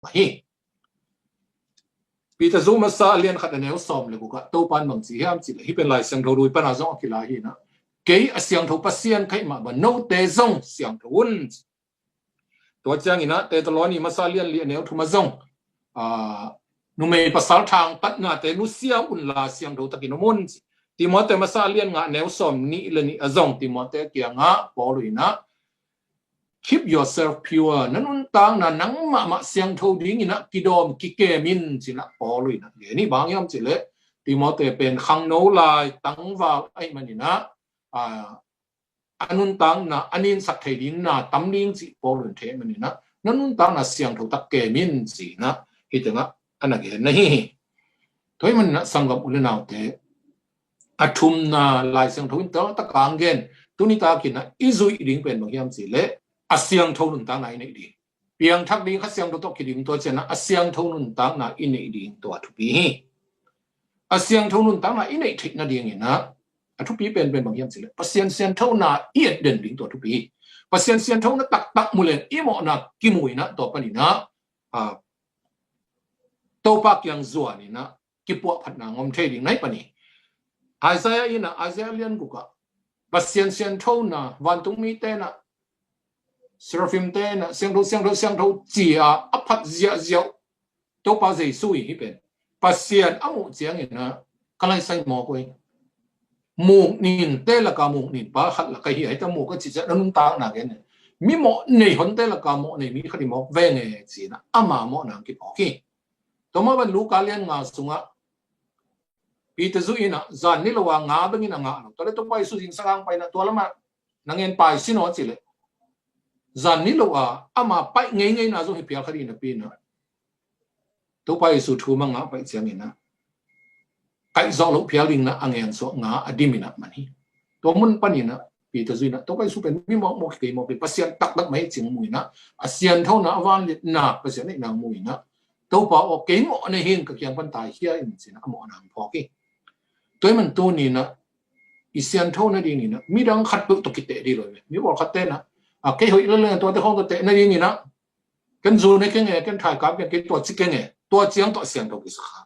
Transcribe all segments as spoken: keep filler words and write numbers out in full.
hi. Peter zu masa a lian khat a neu sawm le guk ah Topan bang ci hiam cih leh, hih pen Lai Siangtho Lui pana zong a kila hi na, kei a siangtho Pasian ka hih mah bang note zong siangtho un. Tua ciangin ah Thessaloni masa lian li a neu thum ah zong, aa, numei pasal thangtatnate nusia unla siangtho takin om un ci. Timote masa lian nga a neu sawm nih le nih ah zong Timote kiangah Paul in ah, keep yourself pure, na nuntakna nang mahmah siangtho dingin ah kidawm kikem in ci-in ah Paul in ah gen hi. Bang hiam cih leh Timote pen khangno lai tangval ahih manin ah, aa, a nuntakna a ninsak thei ding na tam ding cih Paul in thei manin ah, na nuntakna siangtho tak kem in ci-in ah hih tengah a na gen na hi hi. Tua ahih manin ah sanggam u le naute, a thumna Lai Siangtho in tua tak a gen, tuni takin ah i zuih ding pen bang hiam cih leh a siangtho nuntakna i neih ding. Piangthak ding, Kha Siangtho tawh kidim, tua ciangin ah a siangtho nuntakna i neih ding tua thupi hi. A siangtho nuntakna i neih theih nadingin ah a thupi penpen bang hiam cih leh Pasian sianthona i et den ding tua thupi hi. Pasian sianthona taktak mu leng i mawhna kimu in ah tua panin ah, aa, Topa kiang zuan in ah kipuahphatna ngom thei ding na hi pan hi. Isaiah in ah, Isaiah lian guk ah Pasian sianthona, vantungmite in ah, seraphimte in ah siangtho, siangtho, siangtho ci-a a phat ziahziah uh Topa Jesu hi. Hih pen Pasian a muh ciangin ah ka laisai mawk uh hi. Muk ninte laka muk nin pa khat laka hi a, hih ta muk a cih ciang a nuntakna gen hi. Mi mawh nei honte laka mawh nei mi khat hi mawk veng e ci-in ah ama mawhna kiphawk hi. Tua mah bang Luka lian nga sungah Peter zu in ah zan ni lo a nga bangin a ngah lo. Tua leh Topa Jesu zingsang hong pai in ah tua lamah na ngen pai sin aw cih leh, zan ni lo a ama paih ngeingei na zong hi phial kha ding napi in ah Topa Jesu thu mah ngah paih ciangin ah kaih zawh loh phial ding in ah a ngen suah nga a dim in ah man hi. Tua mun panin ah Peter zu in ah Topa Jesu pen mi mawkmawk hi kei, mawk hi, Pasian taktak mah hi cih mu in ah, a sianthona, a vangliatna, Pasian neihna mu in ah, Topa aw, kei mawh na hi ing, ka kiang pan taikhia in ci-in ah a mawhna hong phawk hi. Tua ahih manin tuni in ah i sianthona dingin ah midang khatpeuh tawh kiteh ding lo hi. Mi pawlkhatte in ah, a, kei hoih lel leng tuate khawng tawh teh nadingin ah ken zu ne keng e, ken thaikam keng, kei tua ci keng e, tua ciang tawh siangtho kisa kha.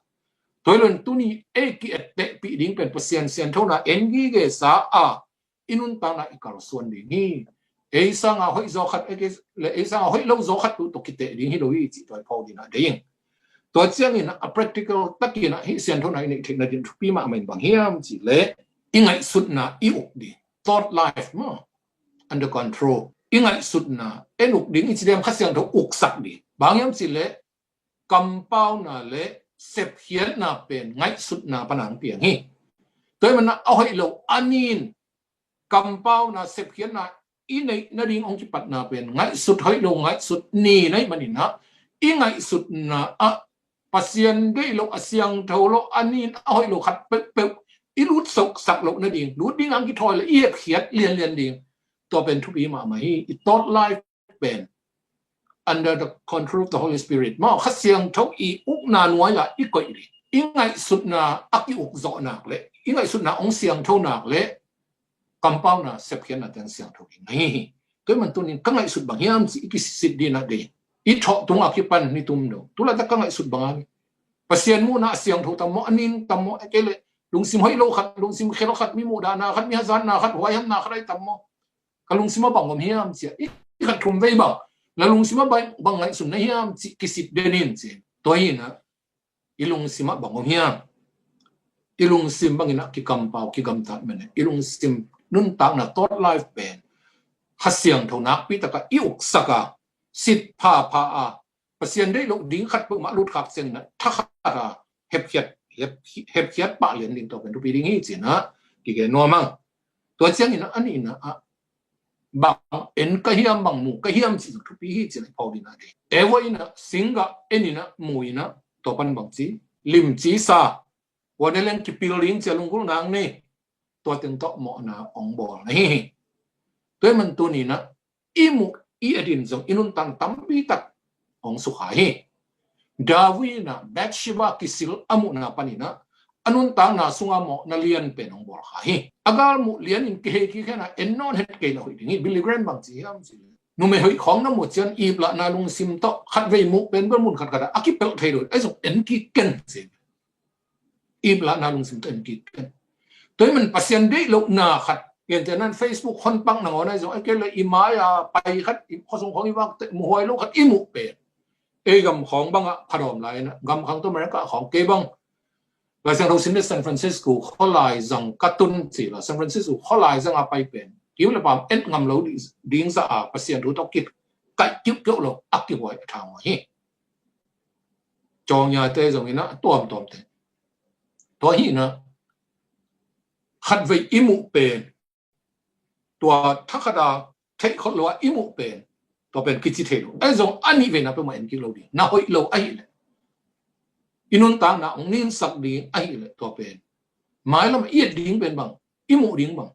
Tua hi lo in tuni ei ki-ettehpih ding pen Pasian sianthona en gige sa a i nuntakna i kalsuan ding hi. Ei sanga hoih zaw khat, ei, kei leh ei sanga hoih lo zaw khat tawh kiteh ding hi lo hi cih tua i phawk ding a deih ing. Tua ciangin a practical takin ah hih sianthona i neih theih nading thupi mahmah in bang hiam cih leh i ngaihsutna i uk ding. Thought life maw, under control. I ngaihsutna en uk ding, i ci diam, Kha Siangtho uksak ding. Bang hiam cih leh kampauna le sepkhiatna pen ngaihsutna pan a hong piang hi. Tua ahih manin ah a hoih lo, a nin, kampauna, sepkhiatna i neih nading hong kipatna pen ngaihsut hoih lo, ngaihsut nin ahih manin ah i ngaihsutna ah Pasian deih lo, a siangtho lo, a nin, a hoih lo khat peuhpeuh i lutsuksak loh nading, lut ding a hong kithawi leh i hepkhiat lianlian ding. Tua pen thupi mahmah hi. I thought life pen under the control of the Holy Spirit maw, Kha Siangtho i ukna nuai-ah i koih ding. I ngaihsutna a ki-uk zawh nak leh, i ngaihsutna hong siangtho nak leh kampauna, sepkhiatna teng siangtho ding ahi hi. Tua ahih manin tunin ka ngaihsut bang hiam cih i kisit ding a deih. I thawh tung a kipan ni tum lo, tu laitak ka ngaihsut bang a, Pasian muhna a siangtho tam maw, a nin tam maw, a kei leh lungsim hoih lo khat, lungsim khel khat, mi muhdahna khat, mi hazatna khat, huaihamna khat ahi tam maw? Ka lungsim ah bang om hiam ci-a i khat thum vei bang, na lungsim ah bang, bang ngaihsun na hiam cih kisit den in ci. Tua hi in ah i lungsim ah bang om hiam? I lungsim bangin ah kikampau, kigamtat mah e. I lungsim nuntakna, thought life pen Kha Siangtho nakpi takin i uksak a, sit phapha a, Pasian deih loh ding khat peuhmah lut khak ciangin ah thakhat a hepkhiat, hep, hepkhiat pah lian ding, tua pen thupi ding hi ci-in ah kigen nuam ing. Tua ciangin ah a nihna ah bang en ka hiam, bang mu ka hiam cih zong thupi hi ci-in ah i phawk ding a deih. Eva in ah singgah en in ah mu in ah, tua pan bang ci, limci sa, tua ne leng kipil ding ci-a lunggulhna nei, tua teng tawh mawhna hong bawl na hi hi. Tua ahih manin tunin ah i muh i et in zong i nuntakna tampi tak hong sukha hi. David in ah Bathsheba kisil a muhna panin ah a nuntakna sungah mawhna lian pen hong bawl kha hi. A galmuh lian in kihei kik hen ah en nawn het kei leh hoih ding hi. Billy Graham bang ci hiam cih leh, Numei hoih khawng na muh ciang iplahna lungsim tawh khatvei muh pen bel mun khatkhat ah a kipelh thei lo. Ahi zong en kik ken ci. Iplahna lungsim tawh en kik ken. Tua ahih man Pasian deih lohna khat, gentehna in Facebook hon pak nangawn ahi zong, ahih kei leh i mai-a pai khat, i khuasung khawng i vak teh muhhuai lo khat i muh pen, ei gam khawng bangah phadawm lai-in ah, gam khang tawh America khawng kei bang Lai Siangtho sim leh San Francisco khualai zang ka tun ci la, San Francisco khualai zang a pai pen kiu le pam et ngam lo ding, ding zah a Pasian thu tawh kikaih kiuhkiuh lo a kihuai a tha huai hi. Cawngnyate zong in ah tuamtuamte. Tua hi in ah khatvei i muh pen, tua thakhat a theih khol lo a i muh pen, tua pen kici thei lo. Ahi zong a nih veina peuhmah en kik lo ding. Na hoih lo ahih leh, i nuntakna hong ninsak ding ahih leh, tua pen mailam i et ding pen bang, i muh ding bang,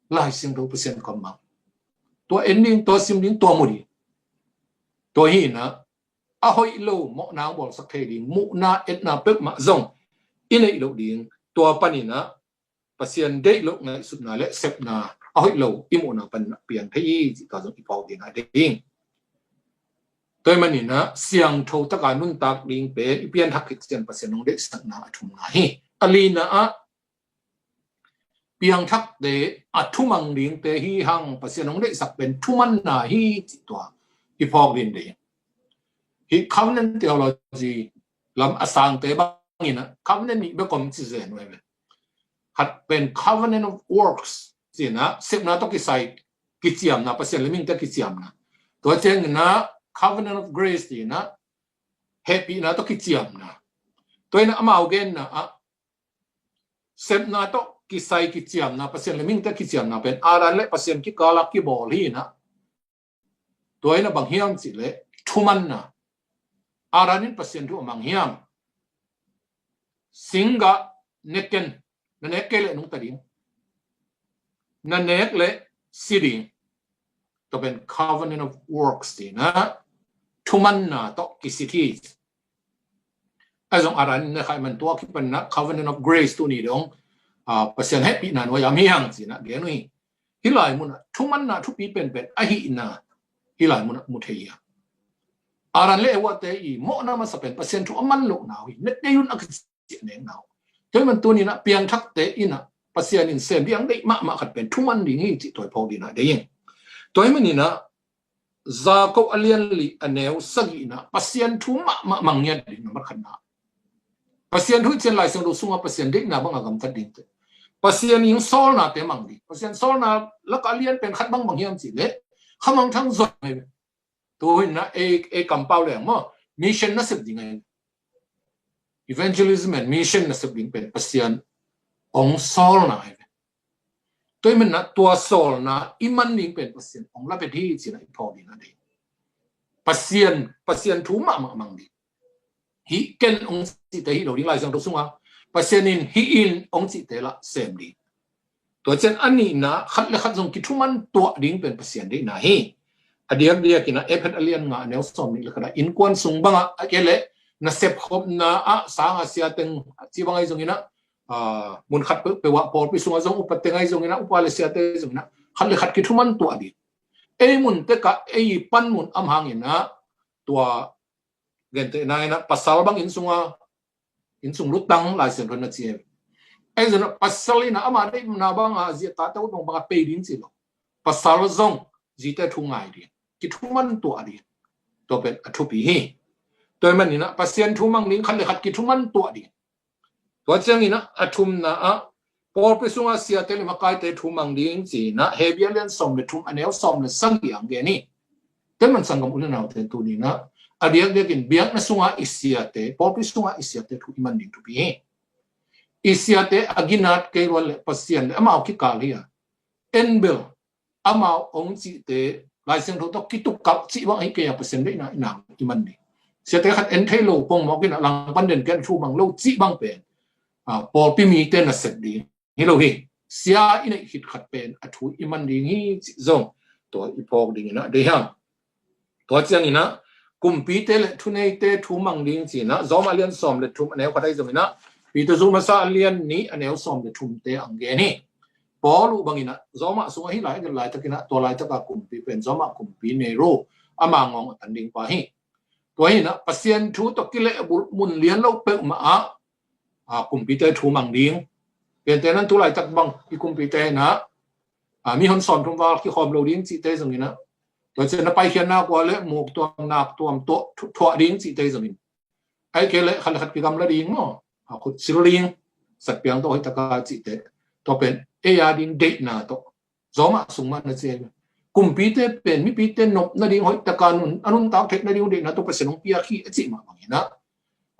Lai Siangtho Pasian kammal. Tua en ding, tua sim ding, tua mu ding. Tua hi in ah a hoih lo mawhna hong bawlsak thei ding muhna etna peuhmah zong i neih loh ding. Tua panin ah Pasian deih loh ngaihsutna le sepna a hoih lo i muhna panin ah piang thei hi cih tua zong i phawk ding a ding. Tua ahih manin ah siangtho taka nuntak ding pen i pianthak khit ciang Pasian hong deihsakna a thumna hi. A lina ah piangthakte a thumang dingte hi hang, Pasian hong deihsak pen thumanna hi cih tua i phawk ding ding. Hih covenant theology lam a sangte bangin ah covenant nih bek om ci zen uh hi ve. Khat pen covenant of works ci-in ah sepna tawh kisai kiciamna, Pasian le mihingte kiciamna. Tua ciangin ah covenant of grace ci-in ah hehpihna tawh kiciamna. Tua in ah amau genna ah sepna tawh kisai kiciamna, Pasian le mihingte kiciamna pen Adam le Pasian kikal ah kibawl hi in ah, tua in ah bang hiam cih leh thumanna. Adam in Pasian thu a mang hiam? Singgah ne ken, na nek kei leh nungta ding, na nek leh si ding. Tua pen covenant of works ci-in ah thumanna tawh kisit hi. Ahi zong Adam in ne kha ahih man tua kipan in ah covenant of grace tuni dong, ah, Pasian hehpihna nuai-a om hi hang ci-in ah gen uh hi. Hih lai munah thumanna thupi penpen ahihna hih lai munah mu thei hi. Adam le Eva te i mawhna masa pen Pasian thu a man lohna uh hi. Nete un a kiciah nekna uh. Tua ahih man tuni in ah piangthakte in ah Pasian in sem ding a deih mahmah khat pen thuman ding hi cih tua i phawk ding a ding. Tua ahih manin ah Jakob a lian li a neu sagihna Pasian thu mahmah mang ngiat ding na matkhatna. Pasian thu i cian Lai Siangtho sungah Pasian deihna bangah gamtat dingte, Pasian in sawlnate mang ding. Pasian sawlna lakah a lian pen khat bang bang hiam cih leh khamang thang zon hi. Tu in ah ei, ei kampau leng maw, mission nasep ding ahi. Evangelism and mission nasep ding pen Pasian hong sawlna ahi. Tua ahih man ah tua sawlna i man ding pen Pasian hong lapet hi cih na i phawk ding a ding. Pasian, Pasian thu mahmah mang ding. Hih ken hong cihte hi lo ding Lai Siangtho sungah. Pasian in hih in hong cihte lah sem ding. Tua ciang a nihna khat le khat zong kithuman tuah ding pen Pasian deihna hi. A diakdiak in ah Efesa a lian nga a neu sawm nih le khat ah innkuan sung bangah, ahih kei leh nasep khopna ah sanga siateng ci bang ahi zongin ah, ah, mun khat peuhpeuh ah pawlpi sungah zong upa teng ahi zongin ah, upa le siate ahi zongin ah khat le khat kithuman tuah ding. Ei mun tekah ei panmun om hangin ah tua gentehna in ah pasal bang inn sungah, inn sung lutang Lai Siangtho in a ci hi. Ahi zongin ah pasal in ah ama deihna bangah a zi a tate ut bang bangah pei ding ci lo. Pasal zong zite thu ngai ding, kithuman tuah ding. Tua pen a thupi hi. Tua ahih manin ah Pasian thu mang ding, khat le khat kithuman tuah ding. Tua ciangin ah a thumna ah pawlpi sungah siate le makaite thu mang ding ci-in ah Hebru a lian sawm le thum a neu sawm le sagih ah gen hi. Tua ahih man sanggam u le naute, tuni in ah a diakdiakin biakna sungah i siate, pawlpi sungah i siate thu i man ding thupi hi. I siate a ginat kei lua leh Pasian le amau kikal hi a, en bel amau hong cihte Lai Siangtho tawh kitukalh cih bang ahi kei a, Pasian deihna i nang i man ding. Siate khat en thei lo pongmawk in ah langpan den kei a, thu mang lo cih bang pen, ah, pawlpi mite nasep ding hi lo hi. Sia i neih khit khat pen a thu i man ding hi cih zong tua i phawk dingin ah deih hang. Tua ciangin ah kumpite le thuneite thu mang ding ci-in ah Rom a lian sawm le thum a neu khat ahi zongin ah Peter zu masa a lian nih a neu sawm le thumte ah gen hi. Paul uh bangin ah, Roma sungah hih lai, laitakin ah, tua laitaka kumpi pen Roma kumpi Nero, ama ngawng a tan ding pa hi. Tua hi in ah, Pasian thu tawh kilehbulh mun lian lo peuhmah ah, a, kumpite thu mang ding. Piante nan tu laitak bang i kumpite in ah, a, mihon sawmthum val kikhawm lo ding cihte zongin ah, tua ciang na paikhiatna kua le muk tuam nak tuam tuah thu-, thuah ding cihte zongin, ahih kei leh khat le khat kigamla ding maw, a, khut sil ding, satpiang tawh hoihtaka cihte. Tua pen ei a ding deihna tawh, Roma sung mah na ci hi. Kumpite pen mipite nop nading hoihtaka nun, a nuntak theih nading deihna tawh Pasian hong piak hi a cih mah bangin ah,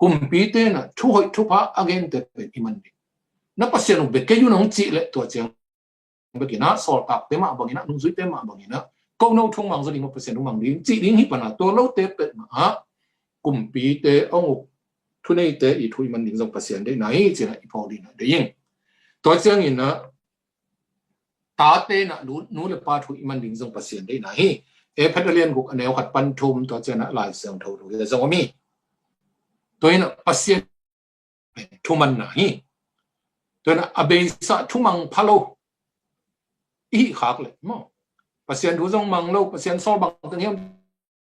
kumpite in ah thu hoih thupha a gente pen i man ding. Na Pasian uh bia kei un hong cih leh tua ciang bekin ah, sawltakte mah bangin ah, nungzuite mah bangin ah, ko no thu mang zaw ding maw, Pasian thu mang ding cih ding hi pan ah, tua lote peuhmah ah kumpite hong uk thuneite i thu i man ding zong Pasian deihna hi ci-in ah i phawk ding ah deih ing. Tua ciangin ah tate in ah nu, nu le pa thu i man ding zong Pasian deihna hi. Efesa a lian guk a neu khat pan thum, tua ciang ah Lai Siangtho thu hi zong om hi. Tua in ah Pasian thumanna hi. Tua in ah a beisa thumang pha lo i hih khak leh maw, Pasian thu zong mang lo, Pasian sawl bang teng hiam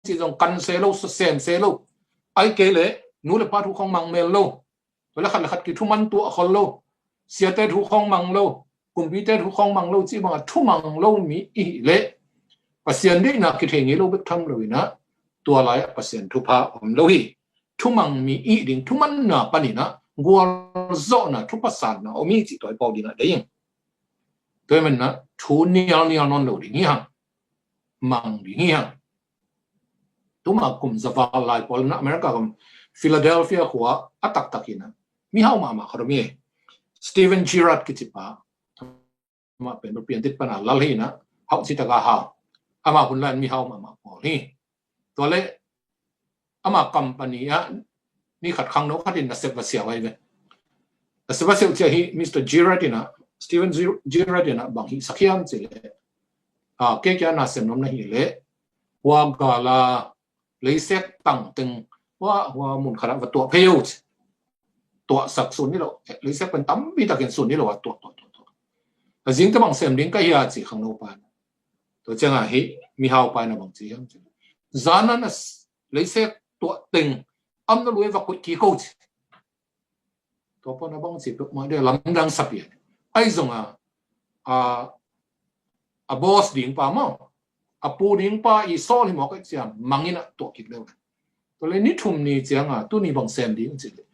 cih zong kan se lo, sem se lo, ahih kei leh nu le pa thu khawng mang mel lo, tua leh khat le khat kithuman tuah khol lo, siate thu khawng mang lo, kumpite thu khawng mang lo cih bangah thumang lo mi i hih leh, Pasian deihna kithei ngei lo bek tham lo in ah, tua lai-ah Pasian thupha om lo hi. Thumang mi i hih ding, thumanna panin ah gualzawhna, thupha sanna om hi cih tua i phawk ding ah deih ing. Tua ahih manin ah thu nialnial nawn lo ding hi hang, mang ding hi hang. Tuma kum za val lai pawl in ah America gam Philadelphia khua a taktak in ah mihau mahmah khat om hi. Stephen Girard kici pa, amah pen piantit pan a lal hi in ah, hauh cih tak a hau. Amah hun lai-in mihau mahmah pawl hi. Tua leh ama company ah ni khat khangno khat in nasep va siau ahi ve. Nasep va siau ciang hi Mister Girard in ah, Stephen Gir-, Girard in ah bang hih sak hiam cih leh, a, kei kia nasem nuam na hih leh, hua gal a leisek tang teng, hua, hua mun khat ah va tuah phei o ci. Tuahsak sun ni lo, leisek pen tampi takin sun ni lo a tuah, tuah, tuah, tuah. A zingte bang sem ding ka hia ci khangno pa in. Tua ciang a hih mihau pa in a bang ci hiam cih leh, zan a na s-, leisek tuah teng, am na lui va koih kik o ci. Tua pawl in a bang ci peuhmah ding a lamdang sa pian. Ahi zongin a, a, a boss ding pa maw, a pu ding pa i sawl hi mawk ahih ciang mang in ah tuah kik leu. Tua leh ni thum ni ciang a, tuni bang sem ding cih leh,